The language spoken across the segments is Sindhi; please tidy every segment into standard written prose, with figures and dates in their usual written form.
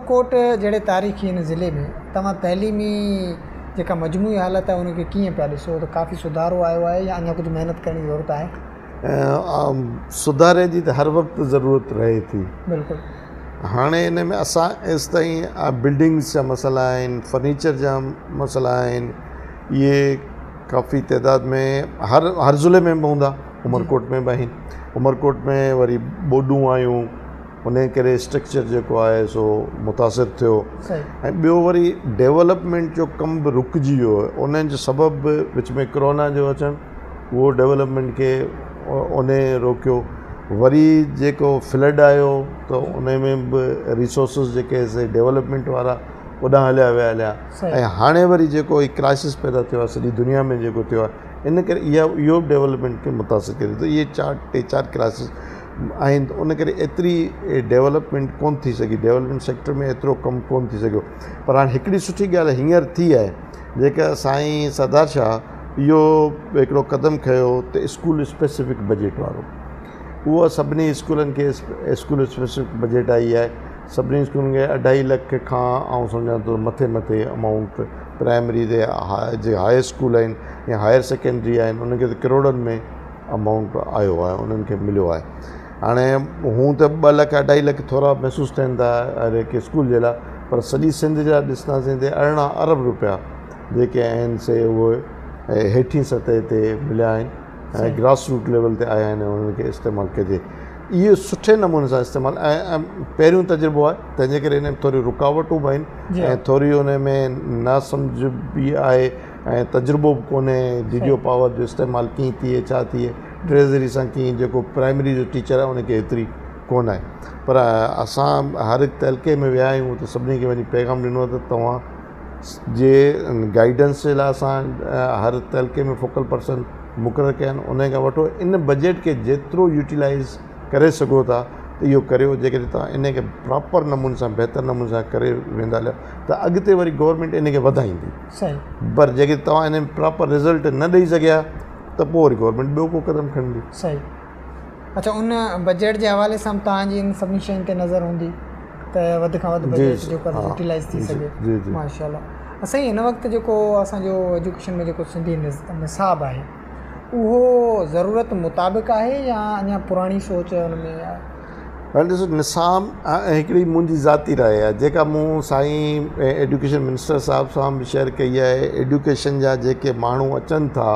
عمرڪوٽ جهڙي تاريخي هن ضلعي ۾ توهان تعليمي جيڪا مجموعي حالت آهي ان کي ڪيئن پيا ڏسو ته ڪافي سڌارو آيو آهي يا اڃا ڪجهه محنت ڪرڻ جي ضرورت آهي؟ سڌاري جي ته هر وقت ضرورت رهي ٿي. بلڪل. هاڻي ان ۾ اسان ايستائين بلڊنگس جا مسئلا آهن، فرنيچر جا مسئلا آهن، اهي ڪافي تعداد ۾ هر هر ضلعي ۾ به هوندا، عمرڪوٽ ۾ به آهن، عمرڪوٽ ۾ وري ٻوڏون آيون ان ڪري اسٽرڪچر جيڪو آهي سو متاثر ٿيو ۽ ٻيو وري ڊيولپمينٽ جو ڪم به رڪجي ويو ان جو سبب به وچ ۾ ڪرونا جو اچڻ اهو ڊيولپمينٽ کي ان روڪيو وري جيڪو فلڊ آيو ته ان ۾ به ريسورسز جيڪي سي ڊيولپمينٽ وارا اوڏانهن هليا ويا هليا ۽ هاڻي وري جيڪو هي ڪرائسس پيدا ٿيو آهي سڄي دنيا ۾ جيڪو ٿيو آهي ان ڪري اها اهو به ڊيولپمينٽ کي متاثر ڪري ٿو اهي چار ٽي چار ڪرائسس آهن ته ان ڪري ايتري ڊيولپمينٽ ڪونه ٿي سگهي ڊيولپمينٽ سيڪٽر ۾ ايترو ڪم ڪونه ٿي سگهيو پر هاڻي هڪڙي سٺي ڳالهه هينئر ٿي آهي جيڪا سائين سردار شاهه اهو هڪڙو قدم کنيو ته اسڪول اسپيسفڪ بجيٽ وارو اهو سڀني اسڪولن کي اسڪول اسپيسفڪ بجيٽ آئي آهي سڀني اسڪولن کي اڍائي لک کان آئون سمجهان ٿو مٿي مٿي امائونٽ پرائمري تي جي هاء اسڪول آهن يا هائر سيڪنڊري آهن انهن کي ته ڪروڙن ۾ امائونٽ آيو آهي انهن کي مليو آهي هاڻي هون ته ٻه لک اڍائي لک ٿورا محسوس ٿين ٿا هر هڪ اسڪول جي لاء پر سڄي سنڌ جا ڏسنداسين ته 18 ارب روپيا جيڪي آهن سي اهي هيٺين سطح تي مليا آهن ۽ گراس روٽ ليول تي آيا آهن ۽ انهن کي استعمال ڪجي اهو سٺي نموني سان استعمال ۽ پهريون تجربو آهي تنهن جي ڪري ان ۾ ٿوري رڪاوٽون به آهن ۽ ٿوري ان ۾ ناسمجهه به آهي ۽ تجربو به ڪونهي ڊي ڊي او پاور جو استعمال ڪيئن ٿئي ڇا ٿئي ٽريزري سان ڪيئن جيڪو پرائمري جو ٽيچر آهي ان کي ايتري ڪونه آهي پر اسان هر هڪ تعلقي ۾ ويا آهيون ته سڀني کي وڃي پيغام ڏنو آهي ته توهان جي گائيڊنس جي لاء اسان هر تعلقي ۾ فوڪل پرسن مقرر ڪيا آهن ان کان وٺو ان بجيٽ کي جيترو يوٽيلائز ڪري سگهو ٿا ته اهو ڪريو جيڪڏهن توهان ان کي پراپر نموني سان بهتر نموني سان ڪري ويندا هليا ته اڳتي وري گورنمينٽ ان کي وڌائيندي صحيح پر جيڪڏهن توهان ان ۾ پراپر رزلٽ نه ڏئي سگهيا ته پوء وري گورنمينٽ ٻيو ڪو قدم کڻندي. صحيح اڇا ان بجيٽ جي حوالي سان به توهان جي ان سڀني شين تي نظر هوندي ته وڌ کان وڌ بجيٽ جيڪو آهي يوٽيلائز ٿي سگهي جي جي ماشاء الله سائين هن وقت جيڪو اسان جو ايجوڪيشن ۾ جيڪو سنڌي نصاب آهي اهو ضرورت مطابق آهي يا اڃا پراڻي سوچ ان ۾ آهي؟ هاڻي ڏسو نصاب هڪڙي منهنجي ذاتي راء آهي جيڪا مون سائين ايڊيوڪيشن منسٽر صاحب سان به شيئر ڪئي آهي ايڊيوڪيشن جا جيڪي ماڻهو اچن ٿا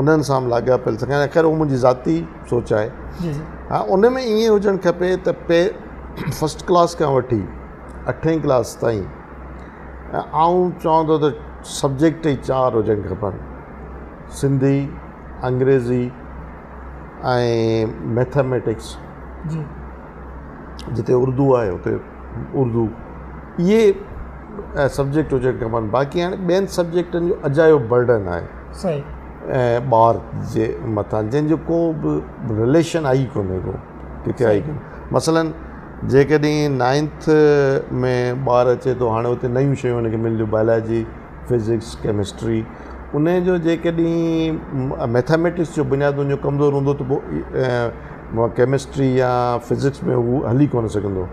انهن سان به لاڳاپيل خير اهو منهنجي ذاتي سوچ آهي ها ان ۾ ائين هجڻ کپي ته پي فرسٽ ڪلاس کان وٺي اٺين ڪلاس تائين آئون چوان ٿو ته سبجيڪٽ ئي چار هجڻ کپن سنڌي انگريزي ۽ ميٿاميٽڪس جي جتي اردو آهي اتي اردو اهي سبجيڪٽ هجڻ کپن باقي هاڻي ٻين سبجيڪٽن جو اجايو برڊن آهي صحيح ۽ ٻار جي مٿان جنهن جو ڪو به رليشن آهي ئي ڪونهي ڪو ڪٿي آهي ئي ڪونهي مثلاً جيڪڏهن نائنٿ ۾ ٻار اچي ٿو هاڻي اتي نيون شيون هن کي ملنديون بايولاجي فزڪس ڪيمسٽري ان جو جيڪڏهن ميٿاميٽڪس جو بنياد ان جو ڪمزور هوندو ته پوء ڪيمسٽري يا فزڪس ۾ هو هلي ڪونه سگهندو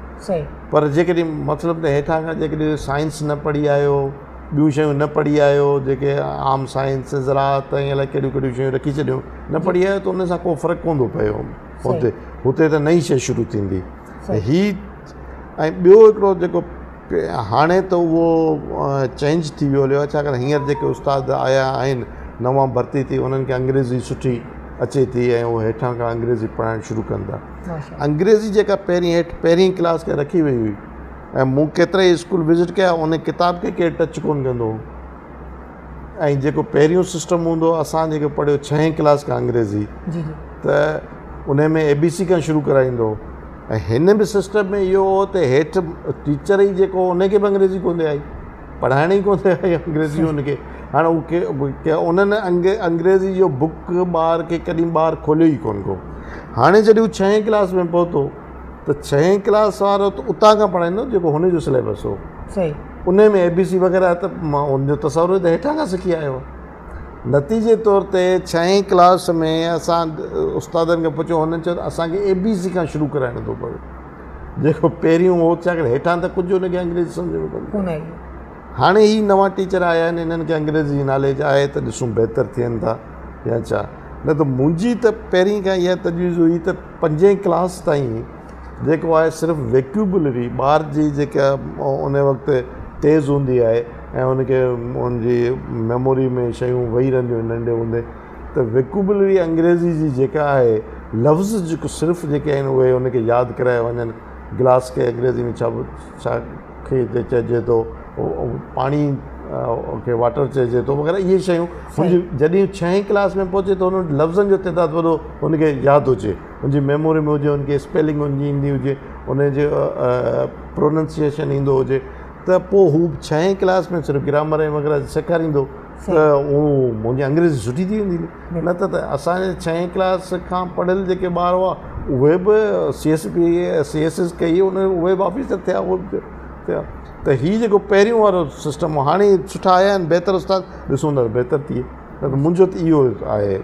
پر جيڪڏهن مطلب ته هيٺان کان جيڪڏهن سائنس نه پڙهي آيو ٻيون شيون نه پڙهي آيو جيڪي عام سائنس زراعت ۽ الائي ڪهڙيون ڪهڙيون شيون رکي ڇڏيون نه پڙهي آيو ته ان سان ڪو فرق ڪونه ٿو پئي هتي هتي ته نئين شي شروع ٿيندي هي ۽ ٻيو هڪڙو جيڪو هاڻي ته اهو چينج ٿي ويو هليو آهي ڇاڪاڻ هينئر جيڪي استاد آيا آهن نوان ڀرتي ٿي انهن کي انگريزي سٺي اچي ٿي ۽ اهي هيٺان کان انگريزي پڙهائڻ شروع ڪن ٿا انگريزي جيڪا پهرين هيٺ پهرين ڪلاس کان رکي وئي هئي ۽ مون ڪيترا ئي اسڪول وزٽ ڪيا ان ڪتاب کي ڪير ٽچ ڪونه ڪندو هو ۽ جيڪو پهريون سسٽم هوندو هو اسان جيڪو پڙهيو ڇهين ڪلاس کان انگريزي ته ان ۾ اي بي سي کان شروع ڪرائيندو هو ۽ هن به سسٽم ۾ اهو هو ته هيٺ ٽيچر ئي جيڪو ان کي به انگريزي ڪونه آئي پڙهائڻ ئي ڪونه آئي انگريزي ان کي هاڻي هو انهن انگريزي جو بڪ ٻار کي ڪڏهن ٻار کوليو ئي ڪونه ڪو هاڻي جڏهن هو ڇهين ڪلاس ۾ پهتو ته ڇهين ڪلاس وارو ته اتان کان پڙهائيندو جيڪو هن جو سليبس هو صحيح ان ۾ اي بي سي وغيره ته مان ان جو تصور ته هيٺان کان سکي آيو آهي نتيجي طور تي ڇهين ڪلاس ۾ اسان استادن کي پڇيو هنن چيو ته اسان کي اي بي سي کان شروع ڪرائڻو ٿو پوي جيڪو پهريون هو ڇا ڪري هيٺان ته ڪجهه هن کي انگريزي سمجهه ۾ ڪونه آئي. هاڻي هي نوان ٽيچر آيا آهن انهن کي انگريزي جي ناليج آهي ته ڏسون بهتر ٿين ٿا يا ڇا. نه ته منهنجي ته پهرين کان اها تجويز هئي ته پنجين ڪلاس تائين جيڪو آهي صرف ويڪيوبلري ٻار جي جيڪا ان وقت تيز هوندي آهي ۽ ان کي ان جي ميموري ۾ شيون ويهي رهنديون آهن ننڍي هوندي ته ويڪيوبلري انگريزي جي جيڪا آهي لفظ جيڪو صرف جيڪي آهن اهي ان کي ياد ڪرايا وڃن گلاس کي انگريزي ۾ ڇا ڇا کي چئجي ٿو پاڻي کي واٽر چئجي ٿو وغيره اهي شيون هن جي جڏهن ڇهين ڪلاس ۾ پهچي ته هن وٽ لفظن جو تعداد وڏو هن کي ياد هجي هن جي ميموري ۾ هجي هن کي اسپيلنگ هن جي ايندي هجي ان جي پروننسيئيشن ايندو هجي ته پوء هو ڇهين ڪلاس ۾ صرف گرامر ۽ وغيره سيکاريندو ته اهو منهنجي انگريزي سٺي ٿي ويندي نه ته ته اسان جي ڇهين ڪلاس کان پڙهيل جيڪي ٻار هئا اهي به C S P C S S ڪئي ان اهي به آفيسر ٿيا اهي به ٿيا ته هي جيڪو پهريون وارو سسٽم هو هاڻي سٺا آيا آهن بهتر استاد ڏسون ٿا بهتر ٿئي نه ته منهنجو ته اهو آهي.